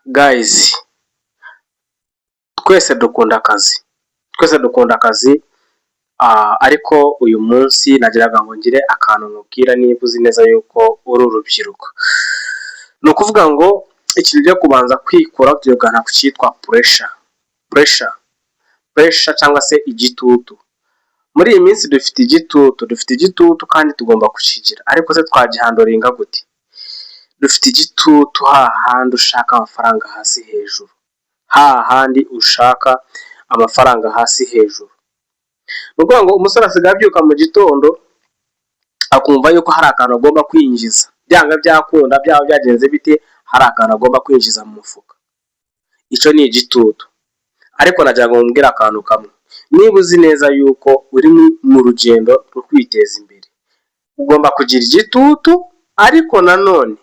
Guys, twese dukunda akazi, twese dukunda akazi, ariko uyu munsi nagiraga ngo ngire akantu nkubwira niba uzi neza yuko uri urubyiruko. Ni ukuvuga ngo ikintu ugiye kubanza kwikuraho, tugana ku cyitwa pressure, pressure, pressure cyangwa se igitutu. Muri iyi minsi dufite igitutu, dufite igitutu kandi tugomba kukigira, ariko se twagihandlinga gute? Dufite igitutu hahandi ushaka amafaranga hasi hejuru, hahandi ushaka amafaranga hasi hejuru. Ni ukuvuga ngo umusore asigaye abyuka mu gitondo akumva yuko hari akantu agomba kwinjiza, byanga byakunda, byaba byagenze bite, hari akantu agomba kwinjiza mu mufuka. Icyo ni igitutu. Ariko nagira ngo nkubwire akantu kamwe: niba uzi neza yuko uri mu rugendo rwo kwiteza imbere, ugomba kugira igitutu, ariko nanone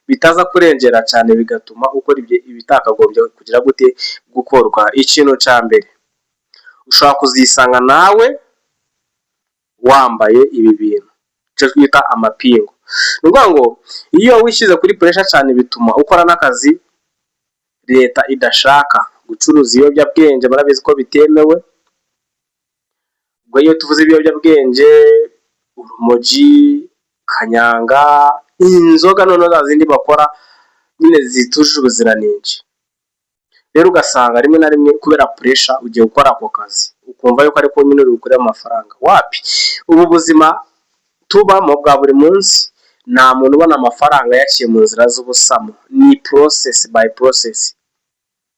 bitaza kurengera cyane bigatuma ukora ibitakagombye kugira gute gukorwa. Ikintu cya mbere, ushobora kuzisanga nawe wambaye ibi bintu, icyo twita amapingu. Ni ukuvuga ngo iyo wishyize kuri pressure cyane bituma ukora n'akazi leta idashaka. Gucuruza ibiyobyabwenge murabizi ko bitemewe, ubwo iyo tuvuze ibiyobyabwenge: urumogi, kanyanga, inzoga noneho za zindi bakora nyine zitujuje ubuziranenge. Rero ugasanga rimwe na rimwe kubera pressure ugiye gukora ako kazi, ukumva yuko ariko nyine uri bukuremo amafaranga. Wapi! Ubu buzima tubamo bwa buri munsi, nta muntu ubona amafaranga yaciye mu nzira z'ubusamo, ni process by process.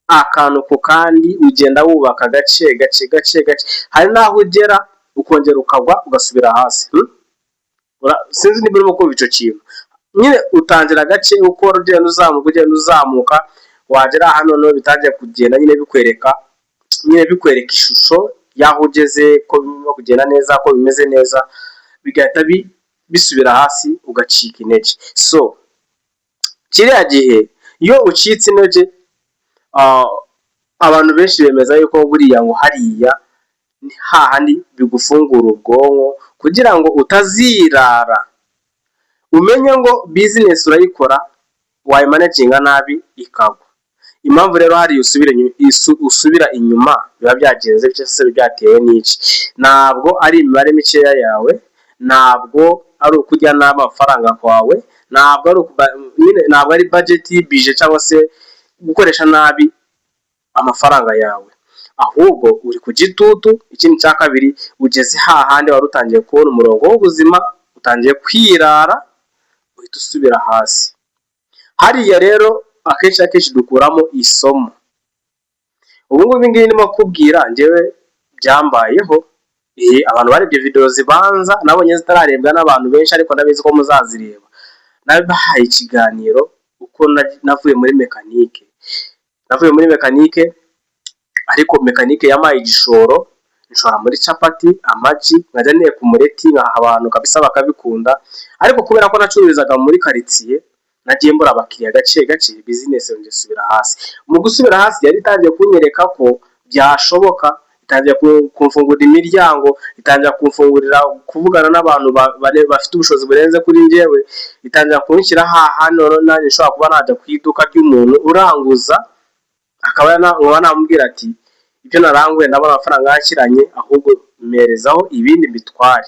Akantu ku kandi, ugenda wubaka gake gake gake gake, hari n'aho ugera ukongera ukagwa ugasubira hasi. Sinzi niba urimo kumva icyo kintu. Nyine utangira gake ukora, ugenda uzamuka, ugenda uzamuka, wagera hano noneho bitangiye kugenda nyine bikwereka, nyine bikwereka ishusho y'aho ugeze, ko birimo kugenda neza, ko bimeze neza, bigahita bisubira hasi ugacika intege. So kiriya gihe iyo ucitse intege, abantu benshi bemeza yuko buriya ngo hariya ni hahandi bigufungura ubwonko kugira ngo utazirara, umenye ngo business urayikora, wayimanaginga nabi ikagwa. Impamvu rero hariya usubira inyuma biba byagenze bityo se byatewe n'iki? Ntabwo ari imibare mikeya yawe, ntabwo ari ukurya nabi amafaranga kwawe, ntabwo ari nyine, ntabwo ari budget, budget cyangwa se gukoresha nabi amafaranga yawe, ahubwo uri ku gitutu. Ikindi cya kabiri, ugeze hahandi wari utangiye kubona umurongo w'ubuzima, utangiye kwirara, uhita usubira hasi. Hariya rero akenshi na kenshi dukuramo isomo. Ubu ngubu ibi ngibi ndimo kukubwira njyewe byambayeho. Abantu barebye video zibanza, nabonye zitararebwa n'abantu benshi, ariko ndabizi ko muzazireba. Nabahaye ikiganiro uko navuye muri mekanike. Navuye muri mekanike, ariko mekanike yampaye igishoro, nshora muri capati, amagi, nkajya nteka umureti nkaha abantu kabisa bakabikunda, ariko kubera ko nacururizaga muri karitsiye, nagiye mbura abakiriya gake gake, business yongera isubira hasi. Mu gusubira hasi yari itangiye kunyereka ko byashoboka, itangira kumfungurira imiryango, itangira kumfungurira kuvugana n'abantu bafite ubushobozi burenze kuri njyewe, itangira kunshyira hahandi noneho nanjye nshobora kuba najya ku iduka ry'umuntu uranguza, akaba nkaba namubwira ati: "Ibyo naranguye ndabona amafaranga yanshyiranye, ahubwo mperezaho ibindi mbitware."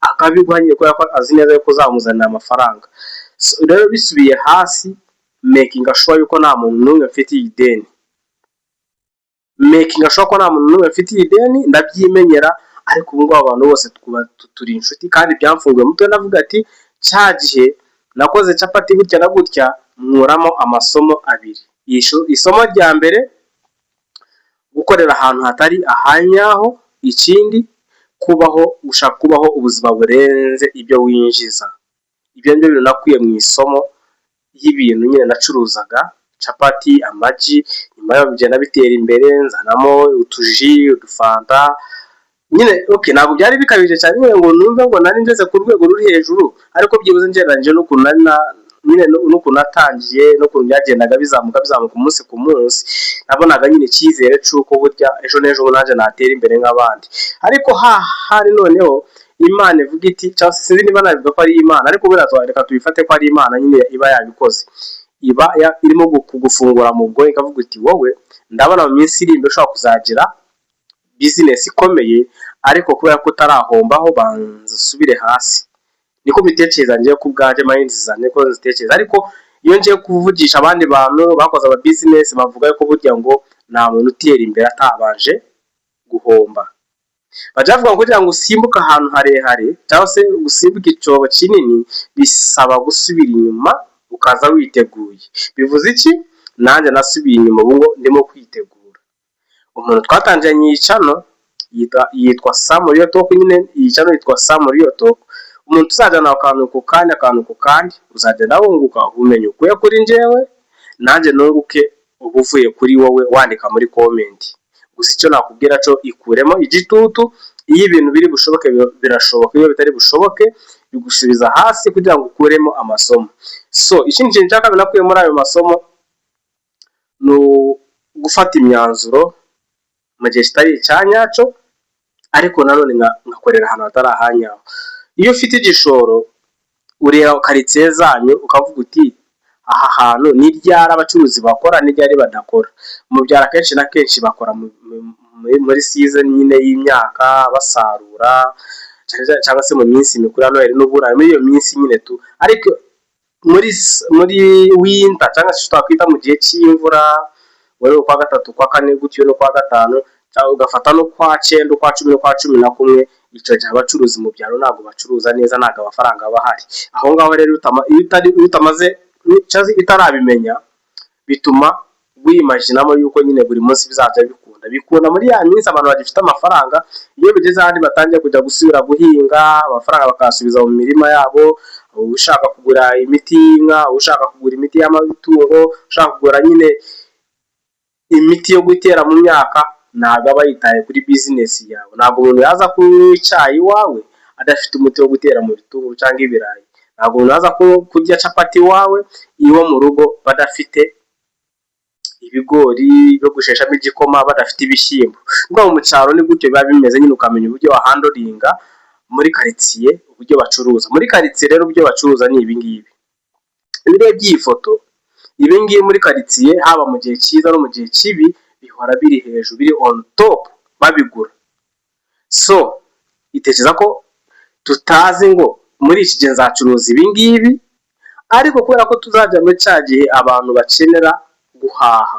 Akabiguha nyine kubera ko azi neza yuko uzamuzanira amafaranga. Rero bisubiye hasi, making sure yuko nta muntu n'umwe mfitiye ideni, making sure ko nta muntu n'umwe mfitiye ideni, ndabyimenyera. Ariko ubu ngubu abantu bose turi inshuti, kandi byamfunguye umutwe. Ndavuga ati: "Cya gihe nakoze capati gutya na gutya, nkuramo amasomo abiri." Isomo rya mbere, gukorera ahantu hatari ahanyaho. Ikindi, kubaho gushaka kubaho ubuzima burenze ibyo winjiza. Ibyo nibyo bintu nakuye mu isomo y'ibintu nyine nacuruzaga: capati, amagi. Nyuma yaho bigenda bitera imbere, nzanamo utuji, udufanta nyine. Okay, ntabwo byari bikabije cyane nyine ngo numve ngo nari ngeze ku rwego ruri hejuru, ariko byibuze ngereranyije n'ukuntu nari nyine n'ukuntu natangiye n'ukuntu byagendaga bizamuka bizamuka umunsi ku munsi, nabonaga nyine icyizere cy'uko burya ejo n'ejo nanjye natera imbere nk'abandi. Ariko hahari noneho Imana ivuga iti, cyangwa se sinzi niba nabivuga ko ari Imana, ariko buriya reka tubifate ko ari Imana nyine iba yabikoze. Iba irimo kugufungura mu bwonko, ikavuga uti: "Wowe ndabona mu minsi iri imbere ushobora kuzagira business ikomeye, ariko kubera ko utarahombaho, banza usubire hasi." Niko mbitekereza ngewe ku bwanjye, mind zanjye niko nzitekereza. Ariko iyo ngiye kuvugisha abandi bantu bakoze ama business, bavuga ko burya ngo nta muntu utera imbere atabanje guhomba. Bajya bavuga ngo kugira ngo usimbuke ahantu harehare cyangwa se usimbuke icyobo kinini, bisaba gusubira inyuma ukaza witeguye. Bivuze iki? Nanjye nasubiye inyuma, ubu ngo ndimo kwitegura. Umuntu twatangiranye iyi channel yitwa Sam Real Talk nyine. Iyi channel yitwa Sam Real Talk. Umuntu tuzajyana akantu ku kandi, akantu ku kandi, uzagenda wunguka ubumenyi ukuye kuri njyewe, nanjye nunguke uba uvuye kuri wowe wandika muri comment. Gusa icyo nakubwira cyo, ikuremo igitutu. Iyo ibintu biri bushoboke birashoboka, iyo bitari bushoboke bigusubiza hasi kugira ngo ukuremo amasomo. So ikindi kintu cya kabiri nakuye muri ayo masomo ni gufata imyanzuro mu gihe kitari icya nyacyo, ariko nanone nkakorera ahantu hatari ahanyaho. Iyo ufite igishoro, ureba karitsiye zanyu ukavuga uti: "Aha hantu ni ryari abacuruzi bakora, ni ryari badakora?" Mu byaro akenshi na kenshi bakora muri season nyine y'imyaka basarura, cyangwa se mu minsi mikuru ya Noheli n'Ubunani, muri iyo minsi nyine tu. Ariko muri winter, cyangwa se twakwita mu gihe cy'imvura, muri ukwa gatatu, ukwa kane gutyo n'ukwa gatanu, cyangwa ugafata n'ukwa cyenda, ukwa 10 n'ukwa 11, icyo gihe abacuruzi mu byaro ntabwo bacuruza neza, ntabwo amafaranga aba ahari aho ngaho. Rero iyo utamaze cyangwa se utarabimenya, bituma wimaginamo yuko nyine buri munsi bizajya bikunda. Bikunda muri ya minsi abantu bagifite amafaranga. Iyo bigeze ahandi batangiye kujya gusubira guhinga, amafaranga bakayasubiza mu mirima yabo, ushaka kugura imiti y'inka, ushaka kugura imiti y'amatungo, ushaka kugura nyine imiti yo gutera mu myaka, ntabwo aba yitaye kuri business yawe. Ntabwo umuntu yaza kunywa icyayi iwawe adafite umuti wo gutera mu bitunguru cyangwa ibirayi. Ntabwo umuntu yaza kurya capati iwawe, iwe mu rugo badafite ibigori byo gusheshamo igikoma, badafite ibishyimbo. Ngo mu cyaro ni gutyo biba bimeze nyine, ukamenya uburyo wahandlinga muri karitsiye, uburyo bacuruza muri karitsiye. Rero uburyo bacuruza ni ibingibi. Iyo urebye iyi foto, ibingibi muri karitsiye, haba mu gihe cyiza no mu gihe kibi, bihora biri hejuru, biri on top, babigura. So itekereza ko tutazi ngo muri iki gihe nzacuruza ibingibi, ariko kubera ko tuzajya muri cya gihe abantu bakenera guhaha,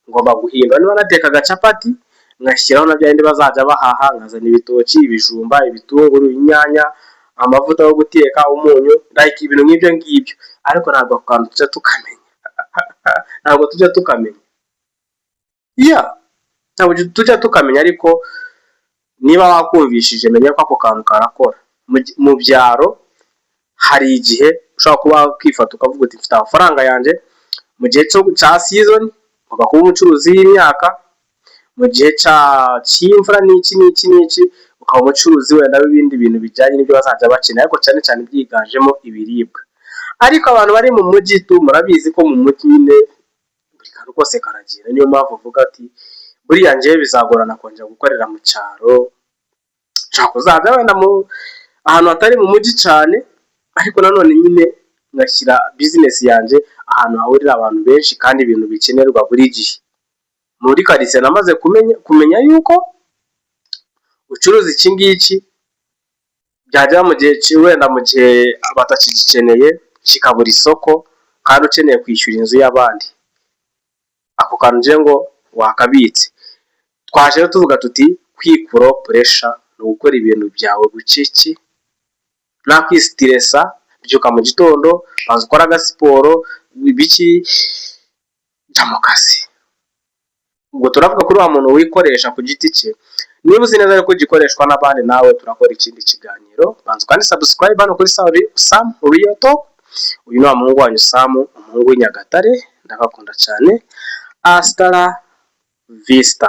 ngomba guhindura. Niba natekaga capati, ngashyiraho na bya bindi bazajya bahaha, nkazana ibitoki, ibijumba, ibitunguru, inyanya, amavuta yo guteka, umunyu, like ibintu nk'ibyo ngibyo. Ariko ntabwo ako kantu tujya tukamenya, ntabwo tujya tukamenya, yeah, ntabwo tujya tukamenya. Ariko niba wakumvishije, menya ko ako kantu karakora. Mu byaro hari igihe ushobora kuba wakifata ukavuga uti: "Mfite amafaranga yanjye mu gihe cya season, ngomba kuba umucuruzi w'imyaka, mu gihe cy'imvura n'iki n'iki n'iki ukaba umucuruzi wenda w'ibindi bintu bijyanye n'ibyo bazajya bakenera, ariko cyane cyane byiganjemo ibiribwa." Ariko abantu bari mu mujyi tu, murabizi ko mu mujyi nyine buri kantu kose karagenda. Niyo mpamvu uvuga ati: "Buriya njyewe bizagorana kongera gukorera mu cyaro, nshobora kuzajya wenda mu ahantu hatari mu mujyi cyane, ariko nanone nyine ngashyira business yanjye ahantu hahurira abantu benshi kandi ibintu bikenerwa buri gihe." Muri karitsiye namaze kumenya yuko ucuruza iki ngiki, byagera mu gihe wenda mu gihe batakigikeneye, kikabura isoko, kandi ukeneye kwishyura inzu y'abandi. Ako kantu ngira ngo wakabitse. Twaje rero tuvuga tuti: kwikuraho pressure ni ugukora ibintu byawe bucece, nta kwistressa. Byuka mu gitondo, banza ukore agasiporo, ibiki, jya mu kazi. Ubwo turavuga kuri wa muntu wikoresha ku giti cye. Niba uzi neza ko gikoreshwa n'abandi, nawe turakora ikindi kiganiro. Banza kandi subscribe hano kuri Sam Real Talk. Uyu ni wa muhungu wanyu Sam, umuhungu w'i Nyagatare. Ndabakunda cyane. Hasta la vista.